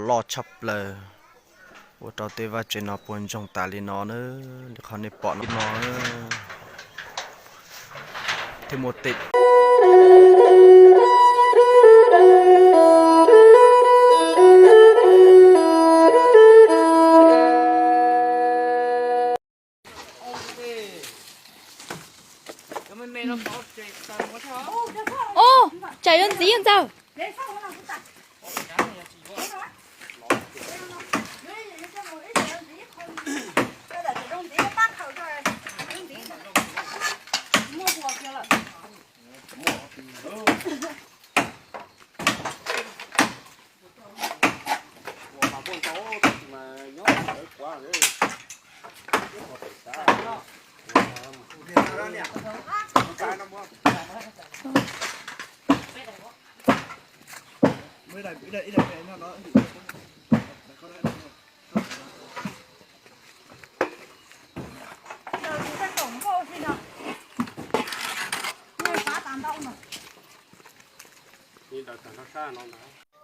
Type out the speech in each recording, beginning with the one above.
loj tshaj plaws, ua rau tej vaj tsev no puas ntsoog tas li no na, li qhov nej pom no. Thiab muaj tej Ub, tsam yuav ntxiv ntxawg.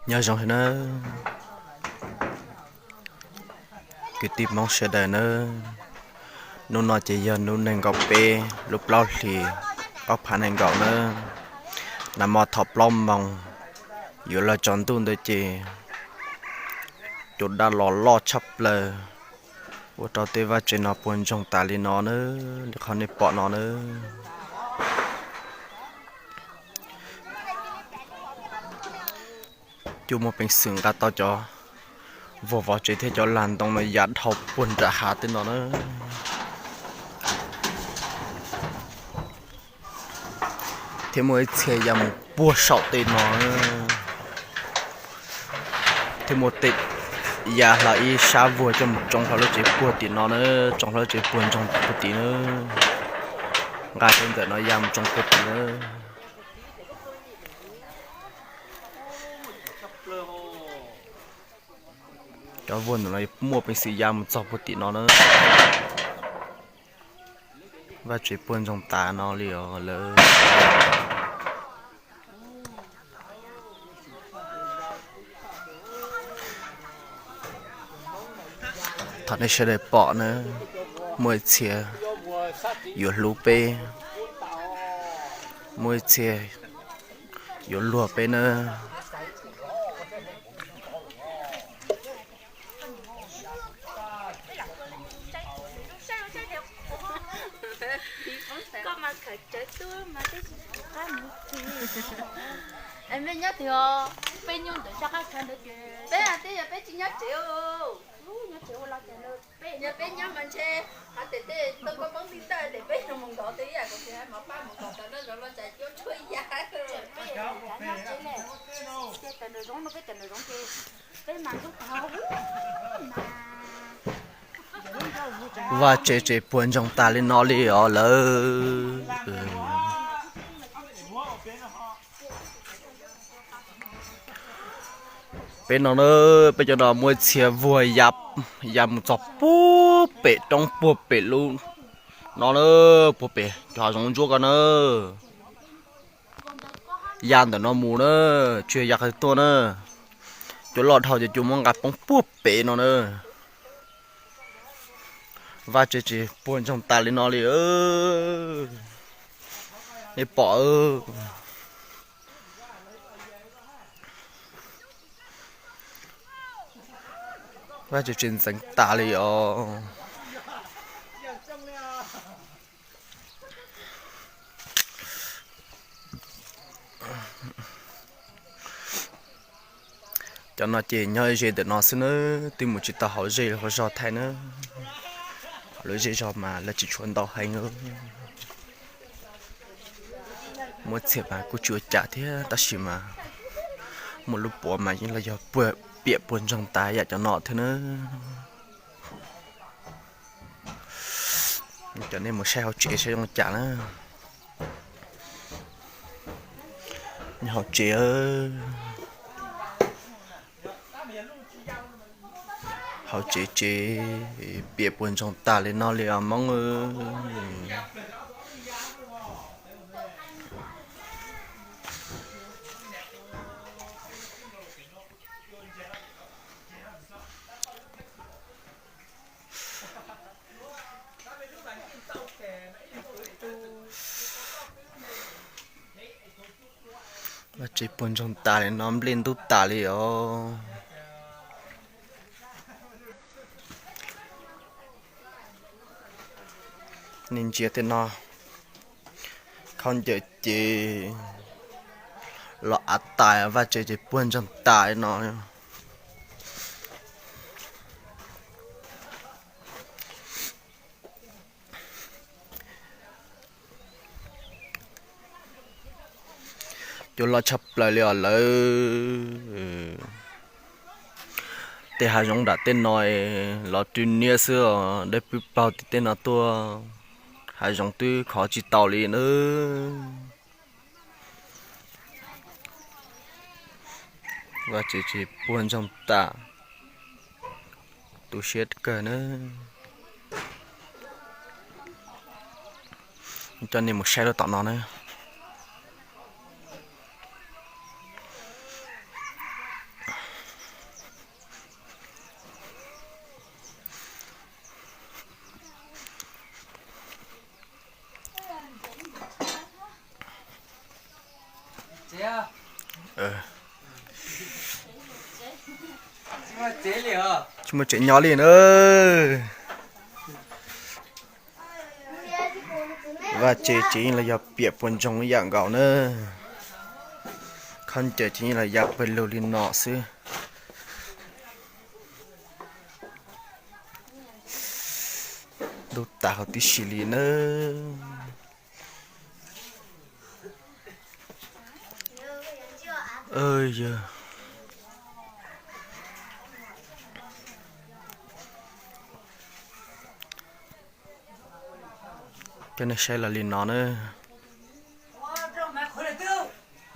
Nyob zoo na, kwv tij Hmoob sawv daws na, hnub no ces yog hnub nees nkaum peb lub plaub hlis ob phav nees nkaum na, nag hmo thaum plaub moos yuav los tsaus ntuj ntawd ces cua daj los loj tshaj plaws, ua rau tej vaj tsev no puas ntsoog tas li no na, li qhov nej pom no na. Cuaj muaj peev xwm nqa tau cov vuag vov tsev thiab cov lag ntoo no ya dhau puag nram hav tej no na. Thiab muaj ib txhia ya mus puag saum tej no. Thiab muaj tej ya hlo ib sab vuag coj mus tsoo hlo lub tsev puag tim no na, tsoo hlo lub tsev puag ntsoog puag tim na. Nqa tej ntawm no ya mus tsoo puag tim na. Cov vuag ntawm no muaj peev xwm ya mus txog puag tim no na. Vaj tsev puag ntsoog tas no li os lawm. Thaum nej sawv daws pom na, muaj ib txhia yuav hlub peb, muaj ib txhia yuav luag peb na. Mej nyob twg os? Peb nyob ntawm sab qab chaw ntawd ces peb hais tias yog peb tsis nyob tsev, nyob tsev ua los cas, yog peb nyob mas ntshe hais tias tej tau koj poob tij tawj ces peb yuav mus nkaus tej ib yam kuv tsis hais mas pab mus nkaus tau noj zov los cas cuab tshuaj ya. Peb nyob tsev le, ces tawm nraum zoov no peb tawm nraum zoov ces peb mas ntuj tag mas. Vaj tsev ces puag ntsoog tas li no li os lawm. Peb no na, peb cov no muaj ib txhia vuag ya, ya mus txog puag pem roob puag pem lub no na, puag pem cov hav zoov ntsuab ko na. Ya ntawm no mus na, tsis yog ya qhov twg tuaj na. Cua loj dhau ces cua muab nqa poob puag pem no na. Vaj tsev ces puag ntsoog tas li no li. Nej pom, vaj tsev tsis ntxeev tas li os. Cov no ces nyob ze ntawm no xwb na, twb mus tsis tau hauv zej hauv zog thaij na. Hauv lub zej zog mas lawv tsis tshua ntau heev. Muaj txhia mas kuj tsis ua cas thiab, tab sis mas muaj lub puav mas yeej los yog piam puag ntsoog tas yam cov no thiab na. Cov nej mus saib hauv tsev saib zoo li cas na. Nyob hauv tsev, hauv tsev ces piam puag ntsoog tas li no li os Hmoob. Tsev puag ntsoog tas li no, nplej ntub tas li os. Nej ntsia tej no, khaub ncaws ces los av tas, vaj tsev ces puag ntsoog tas li no. Cua loj tshaj plaws li os lawv. Tej hav zoov nram tej no los rwg niab xwb os, dawb paug tim tej no tuaj. Hav zoov twb khov tsis tau li na. Vaj tsev tsev puag ntsoog tas, tu siab kawg na. Coj nej mus saib lub tom no na. Tsis muaj tsev nyob li na. Vaj tsev tsev yeej los yog piam puag ntsoog ib yam nkaus na. Khaub ncaws ces yeej los ya pawg lug li no xwb. Ntub tas huv tib si li nawb. Yog, coj nej saib los li no na.